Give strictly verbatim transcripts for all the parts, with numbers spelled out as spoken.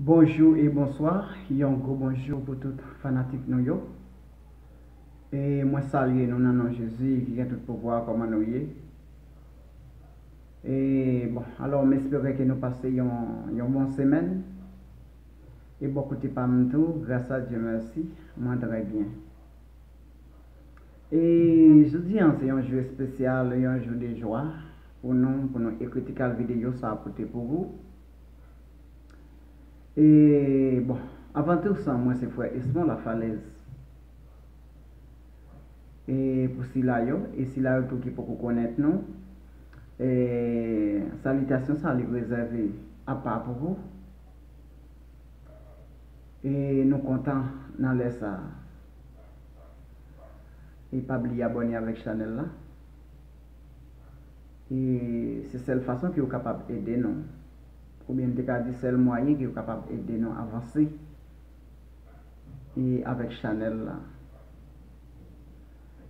Bonjou e bonswa, yon gwo bonjou pou tout fanatik nou yo. E mwen salye nou nan non Jezi ki gen tout pouvwa. Kòman nou ye? E bon, alò m espere ke nou pase yon, yon bon semèn. E bò kote pa m tou, gras a Dye mèsi, mwen trè byen. E jodi a se yon jou espesyal, yon jou de jwa pou nou, pou nou ekritik al videyo sa a pote pou ou. E bon, avan tou sa, mwen se frè Esmond Lafalaise. E pou sila yo, e sila yo tou ki poko konnen nou, e salitasyon sa li rezève apa pou ou. E nou kontan nan lè sa a. E pa bliye abòne avèk chanèl la. E se sèl fason ke w kapab ede nou. Oubyen m te ka di sèl mwayen ke w kapab ede nou avanse e avèk chanèl la.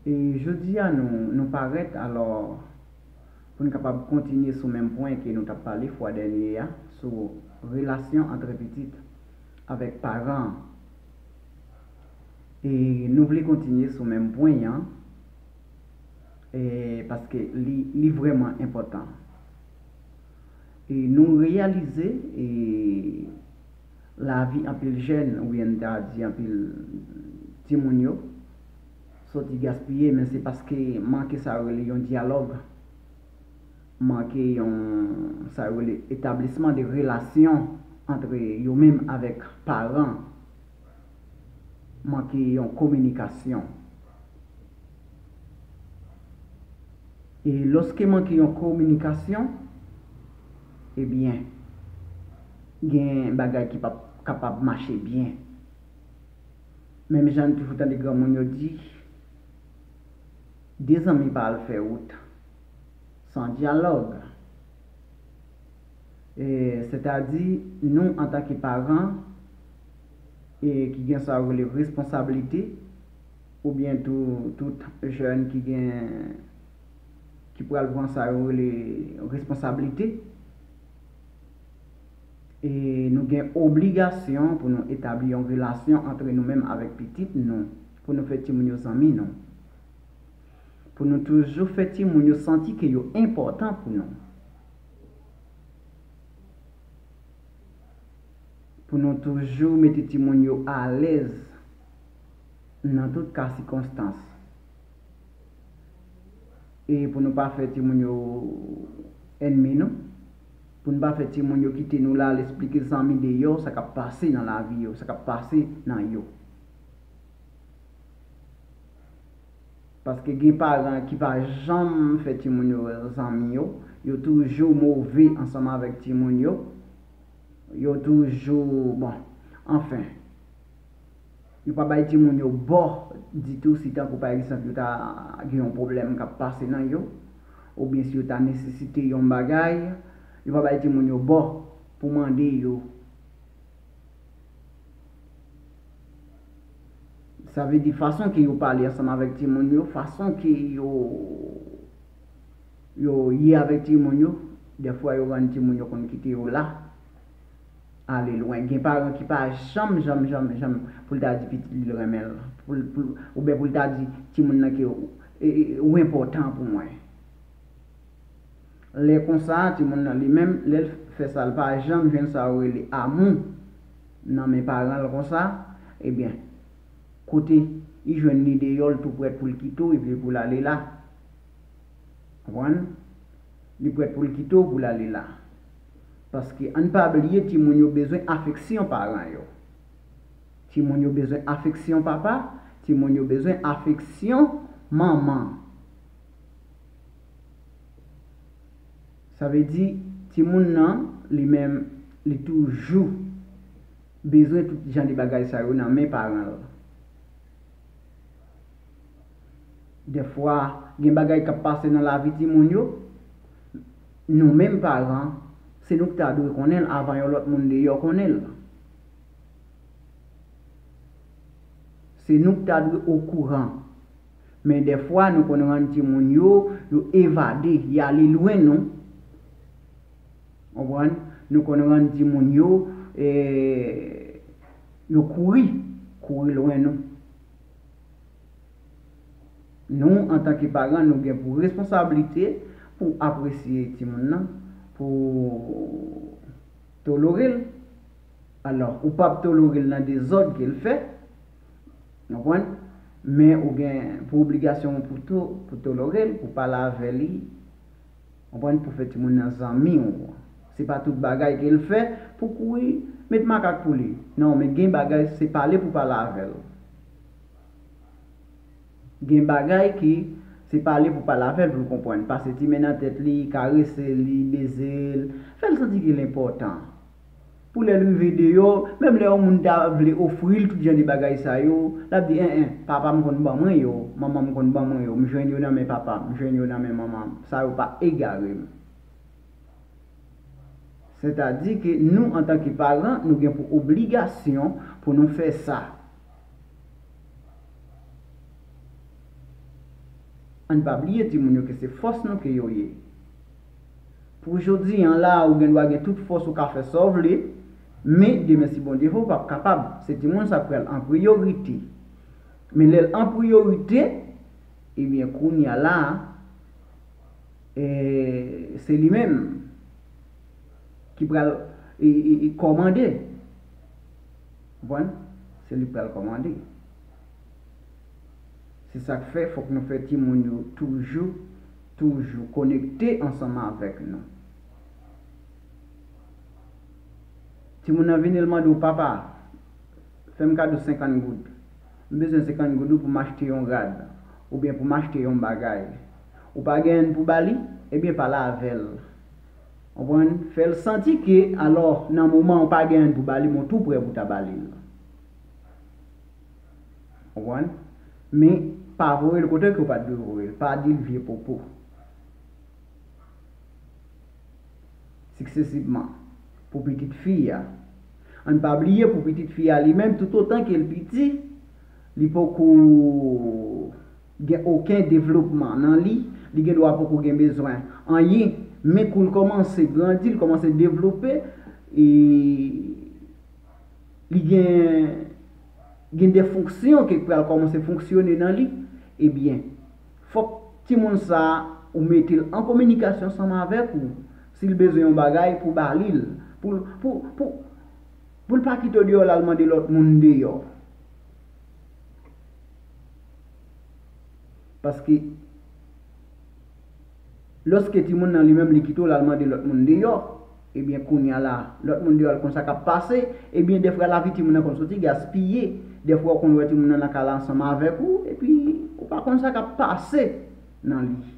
E jodi a nou, nou parèt, alò, pou n kapab kontinye sou menm pwen ke nou t ap pale fwa dènye a, sou relasyon ant pitit avèk paran. E nou vle kontinye sou menm pwen an, e paske li, li vrèman enpòtan. E nou reyalize, e lavi anpil jèn, oubyen n ta di anpil timoun yo, soti gaspiye, men se paske manke sa yo rele yon dyalòg, manke yon, sa yo rele etablisman de relasyon ant yo menm avèk paran, manke yon kominikasyon. E lòske manke yon kominikasyon, ebyen, gen bagay ki p ap kapab mache byen. Menm jan n toujou tande granmoun yo di, de zanmi pa al fè wout san dyalòg. E, sètadi, nou, antanke paran, e ki gen sa yo rele responsablite, oubyen tou, tout jèn ki gen, ki pral pran sa yo rele responsablite, e nou gen obligasyon pou nou etabli yon relasyon ant nou menm avèk pitit nou, pou nou fè timoun yo zanmi nou. Pou nou toujou fè timoun yo santi ke yo enpòtan pou nou. Pou nou toujou mete timoun yo alèz nan tout ka sikonstans. E pou nou pa fè timoun yo ènmi nou. Pou nou pa fè timoun yo kite nou la al esplike zanmi deyò sa k ap pase nan lavi yo, sa k ap pase nan yo. Paske gen paran ki pa janm fè timoun yo zanmi yo, yo toujou move ansanm avèk timoun yo, yo toujou, bon, anfen, yo pa bay timoun yo bò ditou, si tankou pa egzanp yo ta gen yon pwoblèm k ap pase nan yo, oubyen si yo ta nesesite yon bagay, yo pa bay timoun yo bò pou mande yo. Sa vle di fason ke yo pale ansanm avèk timoun yo, fason ke yo, yo ye avèk timoun yo, dèfwa yo rann timoun yo konn kite yo la, ale lwen. Gen paran ki pa janm, janm, janm, janm pou l ta di pitit li l renmen l, pou l, pou l, oubyen pou l ta di timoun nan ke ou, e, e, ou enpòtan pou mwen. Lè konsa, timoun nan li menm, lè l fè sa, l pa janm jwenn sa yo rele amou nan men paran l konsa, ebyen, kote li jwenn li deyò, l tou prèt pou l kite w epi pou l ale la. Konprann? Li prèt pou l kite w pou l ale la. Paske ann pa bliye, timoun yo bezwen afeksyon paran yo. Timoun yo bezwen afeksyon papa, timoun yo bezwen afeksyon manman. Sa vle di, timoun nan, li menm, li toujou bezwen tout jan de bagay sa yo nan men paran l. Dèfwa, gen bagay k ap pase nan lavi timoun yo, nou menm paran, se nou ki ta dwe konnen l avan yon lòt moun deyò konnen l. Se nou ki ta dwe okouran. Men dèfwa, nou konn rann timoun yo, yo evade, y ale lwen nou. Konprann? Nou konn rann timoun yo, E yo kouri, kouri lwen nou. Nou, antanke paran, nou gen pou responsablite pou apresye timoun nan, pou tolore l. Alò, ou p ap tolore l nan dezòd ke l fè, w konprann? Men ou gen pou obligasyon pou tou, pou tolore l, pou pale avè li, w konprann, pou fè timoun nan zanmi w. Se pa tout bagay ke l fè pou kouri met makak pou li. Non, men gen bagay, se pale pou pale avè l. Gen bagay ki se pale pou pale avè l pou l konprann. Pase ti men nan tèt li, karese li, beze l, fè l santi ke l enpòtan. Pou lè l rive deyò, menm lè yon moun ta vle ofri l tout jan de bagay sa yo, l ap di, en, en, papa m konn ban mwen yo, manman m konn ban mwen yo, m jwenn yo nan men papa m, m jwenn yo nan men manman m. Sa yo pa egare m. Sètadi ke nou, antanke paran, nou gen pou obligasyon pou nou fè sa. Ann pa bliye timoun yo ke se fòs nou ke yo ye. Pou jodi an la, ou gen dwa gen tout fòs, ou ka fè sa w vle, men demen si Bondye vle, ou p ap kapab. Se timoun sa k pral an priyorite. Men lè l an priyorite, ebyen, kounye a la, e, se li menm ki pral, e, e, e, kòmande. Konprann? Se li k pral kòmande. Se sa k fè, fòk nou fè timoun yo toujou, toujou konekte ansanm avèk nou. Timoun nan vini, l mande w, papa, fè m kado senkant goud. M bezwen senkant goud ou pou m achte yon rad, oubyen pou m achte yon bagay. Ou pa gen anyen pou ba li? Ebyen, pale avè l. Konprann? Fè l santi ke, alò, nan moman ou pa gen anyen pou ba li, men w tou prè pou ta ba li l. Konprann? Men, pa voye l kote ke w pa t dwe voye l. Pa di l vye pwopo. Siksesivman, pou pitit fi a. Ann pa bliye, pou pitit fi a li menm, toutotan ke l piti, li poko gen okenn devlopman nan li, li gen dwa poko gen bezwen anyen, men kou l kòmanse grandi, l kòmanse devlope, e li gen, gen de fonksyon ke pral kòmanse fonksyone nan li, ebyen, fòk timoun sa a, ou mete l an kominikasyon ansanm avèk ou. Si l bezwen yon bagay, pou ba li l. Pou, pou, pou, pou l pa kite w deyò, l al mande lòt moun deyò. Paske, lòske timoun nan li menm li kite w l al mande lòt moun deyò, ebyen, kounye a la, lòt moun deyò a l konn sa k ap pase, ebyen, dèfwa lavi timoun nan konn soti gaspiye. Dèfwa w konn wè timoun nan nan kay la ansanm avèk ou, epi ou pa konn sa k ap pase nan li.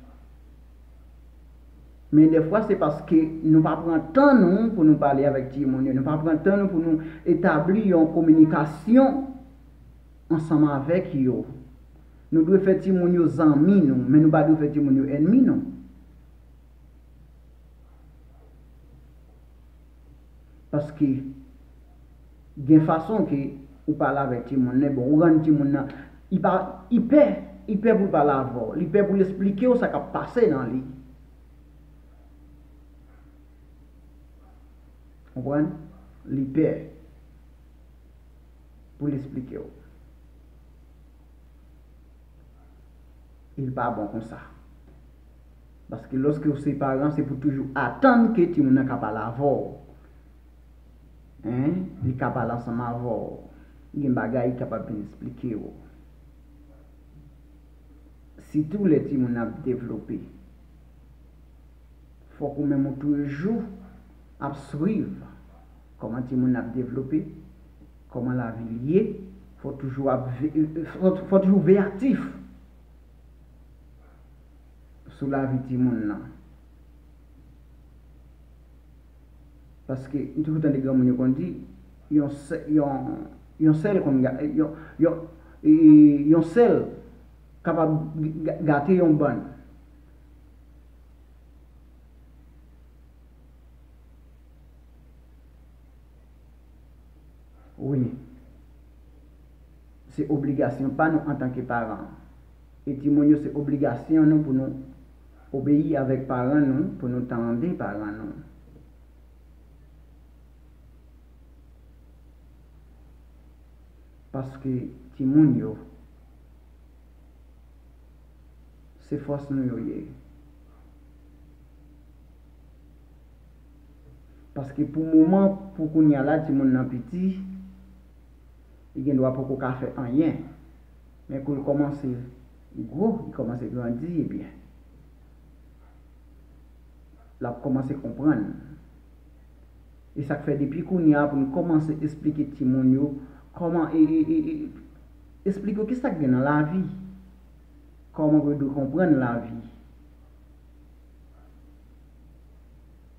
Men dèfwa se paske nou pa pran tan nou pou nou pale avèk timoun yo, nou pa pran tan nou pou nou etabli yon kominikasyon ansanm avèk yo. Nou dwe fè timoun yo zanmi nou, men nou pa dwe fè timoun yo ènmi nou. Paske gen fason ke ou pale avèk timoun nan, bon, ou rann timoun nan, li pa, li pè, li pè pou l pale avè w, li pè pou l esplike w sa k ap pase nan li. Konprann? Li pè pou l esplike w. Li pa bon konsa. Paske lòske w se paran, se pou toujou atann ke timoun nan ka pale avè w. Hein? Li ka pale ansanm avè w. Gen bagay li kapab vin esplike w. Sitou lè timoun nan ap devlope. Fòk ou menm ou toujou ap swiv kòman timoun nan ap devlope, kòman lavi l ye. Fò toujou ap ve-, fò, fò toujou veyatif sou lavi timoun nan. Paske m toujou tande granmoun yo konn di, yon sè-, yon, yon sèl konn ga-, yon, yon, e, yon sèl kapab ga-, gate yon bann. Wi. Se obligasyon pa nou antanke paran. E timoun yo, se obligasyon nou pou nou obeyi avèk paran nou, pou nou tande paran nou. Paske timoun yo, se fòs nou yo ye. Paske pou moman, pou kounye a la, timoun nan piti, li gen dwa poko ka fè anyen. Men kou l kòmanse gwo, li kòmanse grandi, ebyen, l ap kòmanse konprann. E sa k fè depi kounye a pou n kòmanse esplike timoun yo kòman, e, e, e, e, esplike yo kisa k gen nan lavi, kòman pou yo dwe konprann lavi.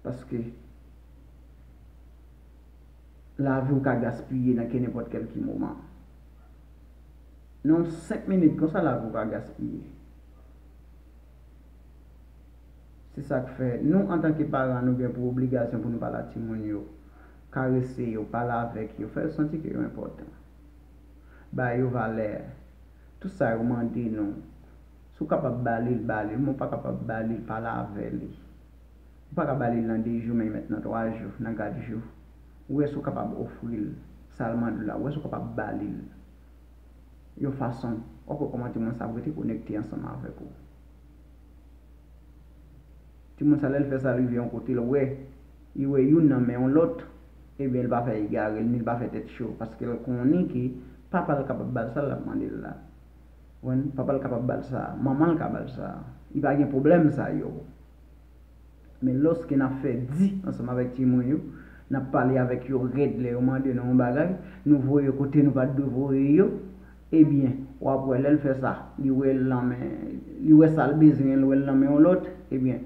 Paske lavi w ka gaspiye nan kenenpòt kèlke moman. Nan yon senk minit konsa, lavi w ka gaspiye. Se sa k fè, nou, antanke paran, nou gen pou obligasyon pou nou pale a timoun yo, karese yo, pale avèk yo, fè yo santi ke yo enpòtan. Ba yo valè. Tout sa yo mande nou, si w kapab ba li l, ba li l, men w pa kapab ba li l, pale avè li. Ou pa ka ba li l nan de jou, men mèt nan twa jou, nan kat jou. Ou wè si w kapab ofri l sa l mande w la, ou wè si w kapab ba li l yon fason, w ap wè kòman timoun sa ap rete konekte ansanm avèk ou. Timoun sa, lè l fè sa, l rive yon kote, l wè, li wè youn nan men yon lòt, ebyen, l pa fè egare l, ni l pa fè tèt cho, paske l konnen ke papa l kapab ba l sa l ap mande l la. Ou konprann? Papa l kapab ba l sa, manman l ka ba l sa. Li pa gen pwoblèm sa yo. Men lòske n ap fè di ansanm avèk timoun yo, n ap pale avèk yo rèd lè yo mande nou yon bagay, nou voye yo kote nou pa t dwe voye yo, ebyen, w ap wè lè l fè sa, li wè l nan men, li wè sa l bezwen, l wè l nan men yon lòt, ebyen,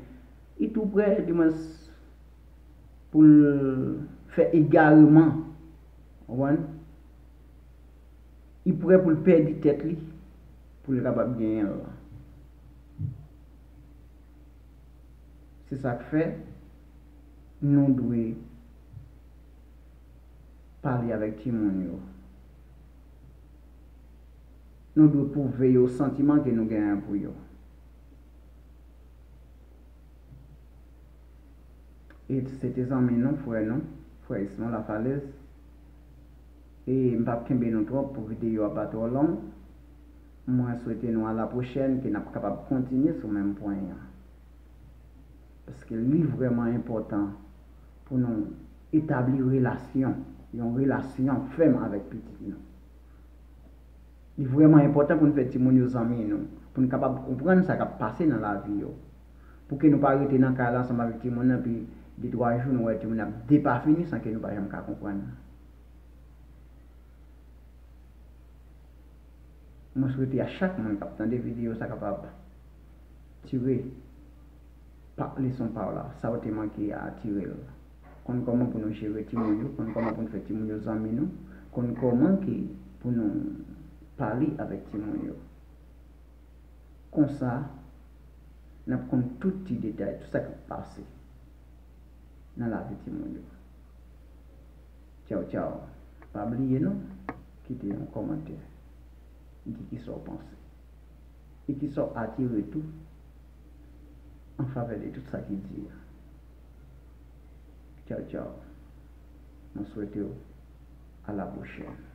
li tou prè, dimwens, pou l fè egareman, ou konprann? Li prè pou l pèdi tèt li, pou l kapab genyen l. Se sa k fè, nou dwe pale avèk timoun yo. Nou dwe pwouve yo santiman ke nou genyen pou yo. E se te zanmi nou, frè nou, frè Ismon Lafalez. E m p ap kenbe nou twòp pou videyo a pa twò long. Mwen swete nou a la pwochèn, ke n ap kapab kontinye sou menm pwen an. Paske li vrèman enpòtan pou nou etabli relasyon, yon relasyon fèm avèk pitit nou. Li vrèman enpòtan pou n fè timoun yo zanmi nou, pou n kapab konprann sa k ap pase nan lavi yo. Pou ke nou pa rete nan kay la ansanm avèk timoun nan, pi de twa jou nou wè timoun nan ap depafini san ke nou pa janm ka konprann. Mwen swete a chak moun k ap tande videyo sa kapab tire pa leson pa w la, sa w te manke a tire l. Konn kòman pou nou jere timoun yo, konn kòman pou nou fè timoun yo zanmi nou, konn kòman ke pou nou pale avèk timoun yo. Konsa, n ap konn tout ti detay, tout sa k ap pase nan lavi timoun yo. Tchaw, tchaw. Pa bliye non, kite yon kòmantè. Di kisa w panse. E kisa w atire tou an favè de tout sa ki di a. Tchaw, tchaw. Mwen swete w a la pwochèn.